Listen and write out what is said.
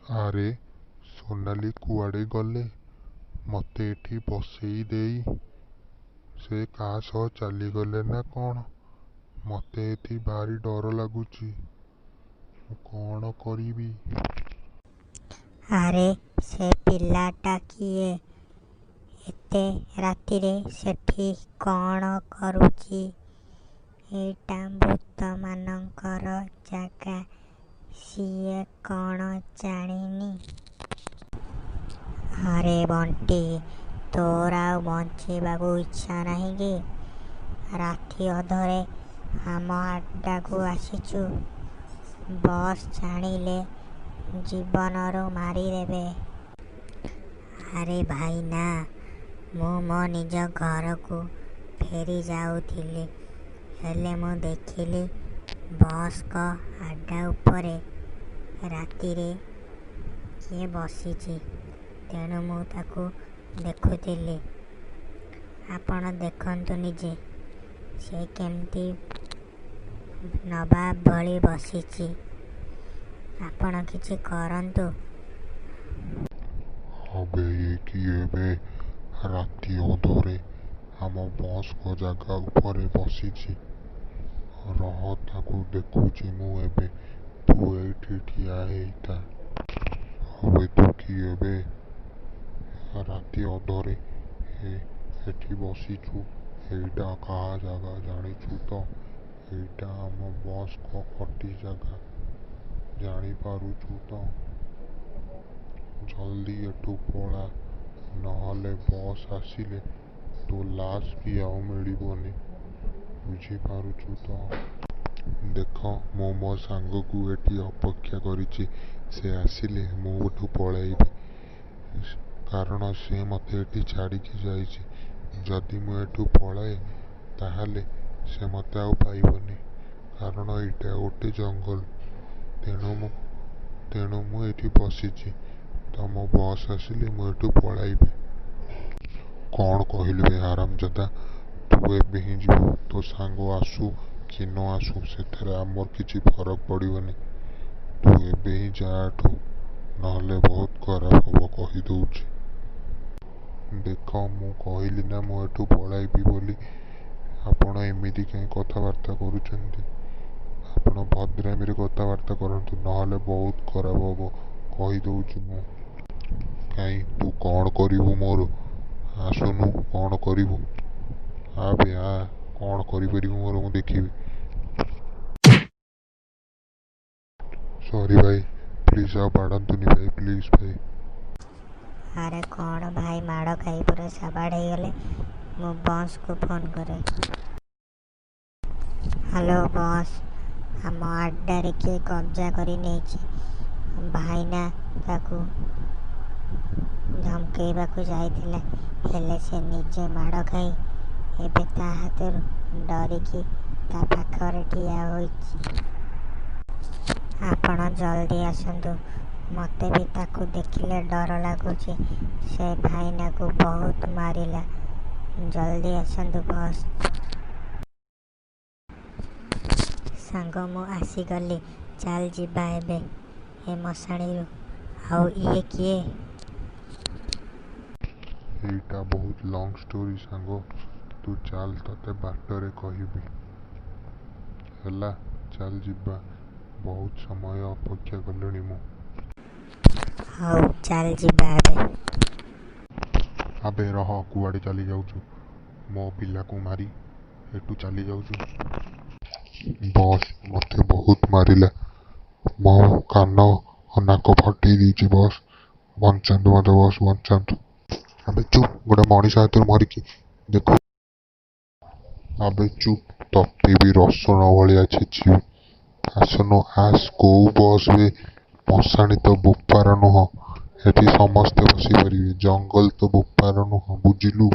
ଆରେ ସୋନାଲି କୁଆଡ଼େ ଗଲେ? ମତେ ଏଠି ବସେଇ ଦେଇ ସେ କାହା ସହ ଚାଲିଗଲେ ନା କ'ଣ? ମତେ ଏଠି ଭାରି ଡର ଲାଗୁଛି। ମୁଁ କ'ଣ କରିବି? ଆରେ ସେ ପିଲାଟା କିଏ? ଏତେ ରାତିରେ ସେଠି କ'ଣ କରୁଛି? ଏଇଟା ଭୂତମାନଙ୍କର ଜାଗା, ସିଏ କ'ଣ ଜାଣିନି? ଆରେ ବଣ୍ଟି, ତୋର ଆଉ ବଞ୍ଚିବାକୁ ଇଚ୍ଛା ନାହିଁ କି? ରାତି ଅଧରେ ଆମ ଆଡ୍ଡାକୁ ଆସିଛୁ। ବସ୍ ଜାଣିଲେ ଜୀବନରୁ ମାରିଦେବେ। ଆରେ ଭାଇନା, ମୁଁ ମୋ ନିଜ ଘରକୁ ଫେରିଯାଉଥିଲି। ହେଲେ ମୁଁ ଦେଖିଲି ବସ୍‌ଙ୍କ ଆଡ୍ଡା ଉପରେ ରାତିରେ କିଏ ବସିଛି। ତେଣୁ ମୁଁ ତାକୁ ଦେଖୁଥିଲି। ଆପଣ ଦେଖନ୍ତୁ ନିଜେ, ସେ କେମିତି ନବାବ ଭଳି ବସିଛି। ଆପଣ କିଛି କରନ୍ତୁ। ଆବେ ଇଏ କିଏ ବେ? ରାତି ଅଧରେ ଆମ ବସ୍‌ଙ୍କ ଜାଗା ଉପରେ ବସିଛି। ରହ, ତାକୁ ଦେଖୁଛି ମୁଁ ଏବେ। ତୁ ଏଇଠି ଠିଆ ହେଇଥା। ଆବେ ତୁ କିଏ ବେ? ରାତି ଅଧରେ ଏଠି ବସିଛୁ। ଏଇଟା କାହା ଜାଗା ଜାଣିଛୁ ତ? ଏଇଟା ଆମ ବସ୍‌ଙ୍କ ଖଟି ଜାଗା, ଜାଣିପାରୁଛୁ ତ? ଜଲଦି ଏଠୁ ପଳା, ନହେଲେ ବସ୍ ଆସିଲେ ତୋ ଲାଶ ବି ଆଉ ମିଳିବନି, ବୁଝିପାରୁଛୁ ତ? ଦେଖ, ମୁଁ ମୋ ସାଙ୍ଗକୁ ଏଠି ଅପେକ୍ଷା କରିଛି। ସେ ଆସିଲେ ମୁଁ ଏଠୁ ପଳାଇବି। କାରଣ ସେ ମତେ ଏଠି ଛାଡ଼ିକି ଯାଇଛି। ଯଦି ମୁଁ ଏଠୁ ପଳାଏ, ତାହେଲେ ସେ ମତେ ଆଉ ପାଇବନି। କାରଣ ଏଇଟା ଗୋଟେ ଜଙ୍ଗଲ। ତେଣୁ ମୁଁ ଏଠି ବସିଛି। ତମ ବସ୍ ଆସିଲେ ମୁଁ ଏଠୁ ପଳାଇବି। କ'ଣ କହିଲୁ ବେ ହାରାମଜାଦା? ତୁ ଏବେ ହିଁ ଯିବୁ। ତୋ ସାଙ୍ଗ ଆସୁ କି ନ ଆସୁ, ସେଥିରେ ଆମର କିଛି ଫରକ ପଡ଼ିବନି। ତୁ ଏବେ ହିଁ ଯା ଏଠୁ, ନହେଲେ ବହୁତ ଖରାପ ହବ, କହିଦେଉଛି। ଦେଖ, ମୁଁ କହିଲି ନା ମୁଁ ଏଠୁ ପଳାଇବି ବୋଲି। ଆପଣ ଏମିତି କାହିଁ କଥାବାର୍ତ୍ତା କରୁଛନ୍ତି? ଆପଣ ଭଦ୍ରାମିରେ କଥାବାର୍ତ୍ତା କରନ୍ତୁ, ନହେଲେ ବହୁତ ଖରାପ ହବ, କହିଦେଉଛି ମୁଁ। କାଇଁ, ତୁ କ'ଣ କରିବୁ ମୋର? ଆସୁନୁ, କ'ଣ କରିବୁ? ଆ ବେ ଆ, କ'ଣ କରିପାରିବୁ ମୋର ମୁଁ ଦେଖିବି। ସରି ଭାଇ, ପ୍ଲିଜ୍ ଆଉ ବାଡ଼ାନ୍ତୁନି ଭାଇ, ପ୍ଲିଜ୍ ଭାଇ। ଆରେ କ'ଣ ଭାଇ, ମାଡ଼ ଖାଇ ପୁରା ସାବାଡ଼ ହେଇଗଲେ? ମୁଁ ବସ୍‌କୁ ଫୋନ୍ କରେ। ହ୍ୟାଲୋ ବସ୍, ଆମ ଆଡ୍ଡାରେ କିଏ କବ୍ଜା କରି ନେଇଛି। ଭାଇନା ତାକୁ ଧମକେଇବାକୁ ଯାଇଥିଲା, ହେଲେ ସେ ନିଜେ ମାଡ଼ ଖାଇ ଏବେ ତା ହାତରୁ ଡରିକି ତା ପାଖରେ ଠିଆ ହୋଇଛି। ଆପଣ ଜଲଦି ଆସନ୍ତୁ। ମତେ ବି ତାକୁ ଦେଖିଲେ ଡର ଲାଗୁଛି। ସେ ଭାଇନାକୁ ବହୁତ ମାରିଲା। ଜଲଦି ଆସନ୍ତୁ ବସ୍। ସାଙ୍ଗ, ମୁଁ ଆସିଗଲି। ଚାଲ ଯିବା ଏବେ ଏ ମଶାଣିରୁ। ଆଉ ଇଏ କିଏ? ଏଇଟା ବହୁତ ଲଙ୍ଗ୍ ଷ୍ଟୋରି ସାଙ୍ଗ। ତୁ ଚାଲ, ତତେ ବାଟରେ କହିବି। ହେଲା, ଚାଲ ଯିବା। ବହୁତ ସମୟ ଅପେକ୍ଷା କଲିଣି ମୁଁ। ହଉ, ଚାଲ ଯିବା ଏବେ। ଆବେ ରହ, କୁଆଡ଼େ ଚାଲିଯାଉଛୁ? ମୋ ପିଲାକୁ ମାରି ଏଠୁ ଚାଲିଯାଉଛୁ? ବସ୍, ମତେ ବହୁତ ମାରିଲା। ମୋ କାନ ଓ ନାକ ଫଟେଇ ଦେଇଛି ବସ୍। ବଞ୍ଚାନ୍ତୁ ମତେ ବସ୍, ବଞ୍ଚାନ୍ତୁ। ଆବେ ଚୁପ୍, ଗୋଟେ ମଣିଷ ହାତରୁ ମରିକି ଦେଖୁ। ଆବେ ଚୁପ୍, ତତେ ବି ରସୁଣ ଭଳିଆ ଛେଚିବି। ଆସୁନୁ ଆସ୍। କୋଉ ବସ୍ ବେ? ମଶାଣି ତୋ ବୋପାର ନୁହଁ, ଏଠି ସମସ୍ତେ ବସିପାରିବେ। ଜଙ୍ଗଲ ତୋ ବୋପାର ନୁହଁ, ବୁଝିଲୁ?